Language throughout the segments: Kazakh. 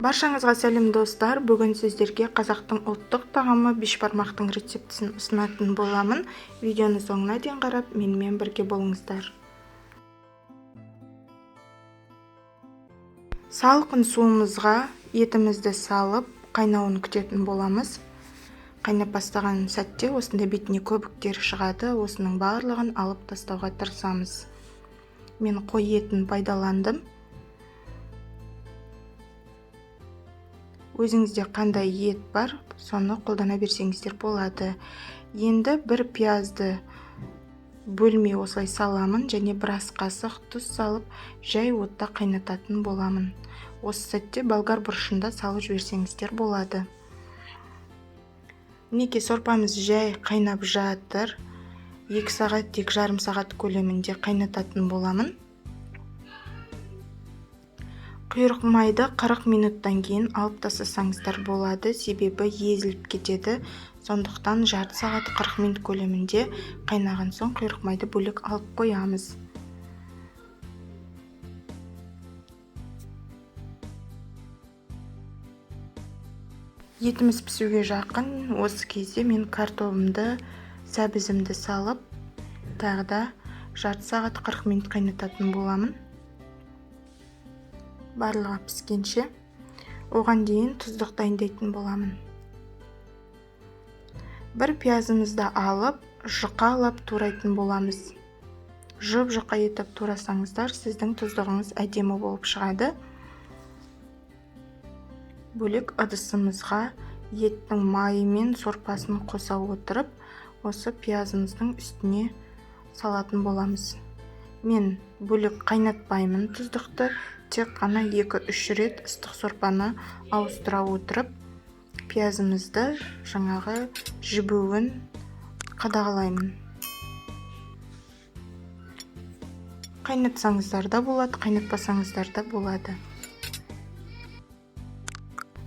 Баршаңызға сәлем, достар! Бүгін сіздерге қазақтың ұлттық тағамы бешбармақтың рецептісін ұсынатын боламын. Видеоны соңына дейін қарап, менімен бірге болыңыздар. Салқын суымызға етімізді салып, қайнауын күтетін боламыз. Қайнап бастаған сәтте осындай бетіне көбіктер шығады. Осының барлығын алып тастауға тырысамыз. Мен қой етін пайдаландым. Өзіңізде қандай ет бар, соны қолдана берсеңіздер болады. Енді бір пиязды бөлмей осылай саламын және бір ас қасық тұз салып, жай отта қайнататын боламын. Осы сәтте болгар бұрышында салып жіберсеңіздер болады. Мінекей, сорпамыз жай қайнап жатыр. 2 сағат, 2,5 сағат көлемінде қайнататын боламын. Құйрық майды 40 минуттан кейін алып тастасаңыздар болады, себебі езіліп кетеді. Сондықтан жарты сағат 40 минут көлемінде қайнаған соң құйрық майды бөлек алып қоямыз. Етіміз пісуге жақын. Осы кезде мен картобымды, сәбізімді салып, тағы да жарты сағат 40 минут қайнататын боламын. Барлығы піскенше. Оған дейін тұздық дайындайтын боламын. Бір пиязымызды алып, жұқалап турайтын боламыз. Жұп-жұқа етіп турасаңыздар, сіздің тұздығыңыз әдемі болып шығады. Бөлек ыдысымызға еттің майы мен сорпасын қоса отырып, осы пиязымыздың үстіне салатын боламыз. Мен бөлек қайнатпаймын тұздықты, тек қана 2-3 рет ыстық сорпаны ауыстыра отырып, пиязымызды жаңағы жібуін қадағалаймын. Қайнатсаңыздар да болады, қайнатпасаңыздар да болады.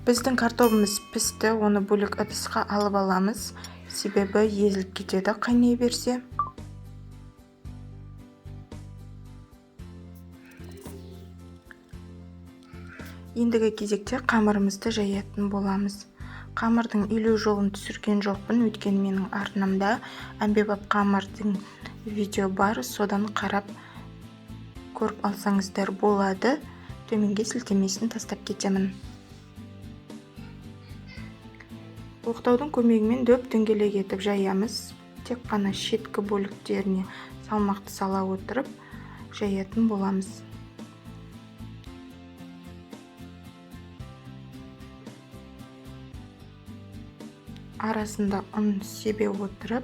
Біздің картобымыз пісті, оны бөлек ыдысқа алып аламыз, себебі езіліп кетеді қайнай берсе. Ендігі кезекте қамырымызды жаятын боламыз. Қамырдың илеу жолын түсірген жоқпын, өйткені менің арнамда әмбебап қамырдың видео бар, содан қарап көріп алсаңыздар болады. Төменге сілтемесін тастап кетемін. Оқтаудың көмегімен дөп-дөңгелек етіп жаямыз. Тек қана шеткі бөліктеріне салмақты сала отырып жаятын боламыз. Арасында ұн себе отырып,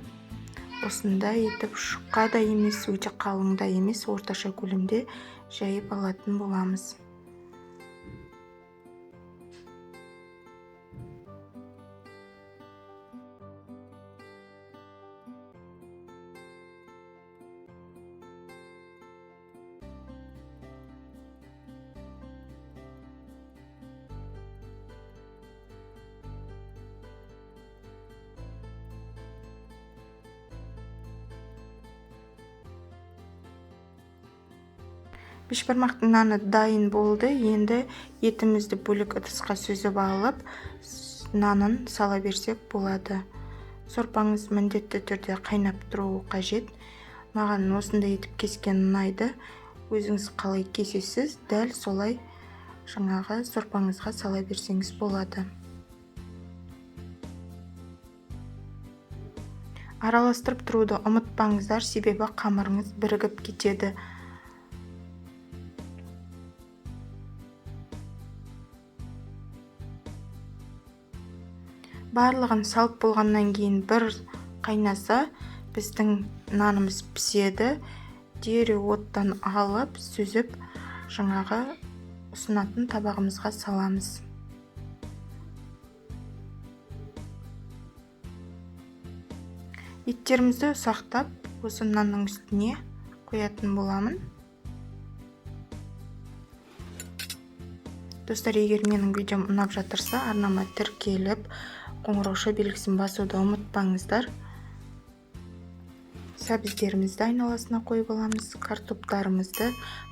осындай етіп жұқа да емес, өте қалың да емес, орташа көлемде жайып алатын боламыз. Бешбармақтың наны дайын болды. Енді етімізді бөлек ыдысқа сүзіп алып, нанын сала берсек болады. Сорпаңыз міндетті түрде қайнап тұруы қажет. Маған осындай етіп кескен ұнайды. Өзіңіз қалай кесесіз, дәл солай жаңағы сорпаңызға сала берсеңіз болады. Араластырып тұруды ұмытпаңыздар, себебі қамырыңыз бірігіп кетеді. Барлығын салып болғаннан кейін бір қайнаса, біздің нанымыз піседі. Дереу оттан алып, сүзіп, жаңағы ұсынатын табағымызға саламыз. Еттерімізді ұсақтап, осы нанның үстіне қоятын боламын. Достар, егер менің видеом ұнап жатырса, арнама тіркеліп, қоңырауша белгісін басуды ұмытпаңыздар. Сәбіздерімізді айналасына қойып аламыз, картоптарымызды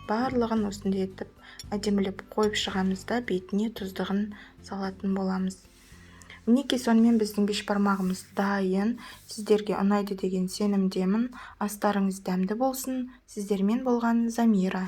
барлығын осындай етіп Әдемілеп қойып шығамыз да, бетіне тұздығын салатын боламыз. Мінекей, сонымен біздің бешбармағымыз дайын. Сіздерге ұнайды деген сенімдемін. Астарыңыз дәмді болсын! Сіздермен болған Замира.